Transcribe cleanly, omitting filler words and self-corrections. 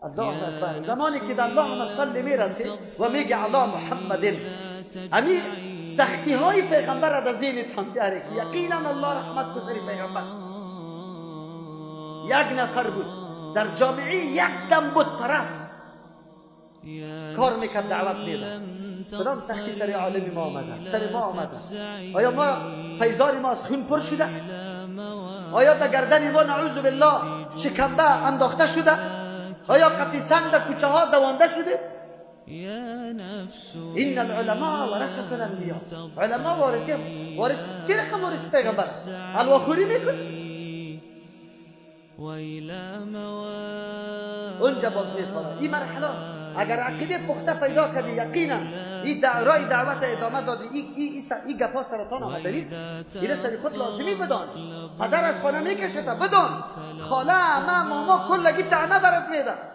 الله اکبر. زمانی که در اللهم صل میرسی و میگه علی محمد، امی سختی های پیغمبر را در ذهنتان بیاره که یقینا الله رحمت کو سری پیغمبر. یک نفر بود در جامعه، یک دم بود پرست کار میکرد، دعوت میداد. کدام سختی سر عالم ما آمده، سر ما آمده؟ آیا ما پیزار ما از خون پر شده؟ آیا در گردن ما نعوذ بالله شکنبه انداخته شده؟ آیا قطعی سنگ در کوچه ها دوانده شده؟ این العلماء ورثة الانبیاء. علما وارث، وارث چه رقم وارث پیغمبر؟ حلواخوری میکنه اونجا باز میخوره. این مرحله اگر عقیده پخته پیدا کردی، یقینا این رای دعوت ادامه دادی، این گپا سرطان آمده نیست. این سری خود لازمی بدان. پدر از خانه میکشه تا بدان، خاله، عمه، ماما کلگی طعنه برات میده.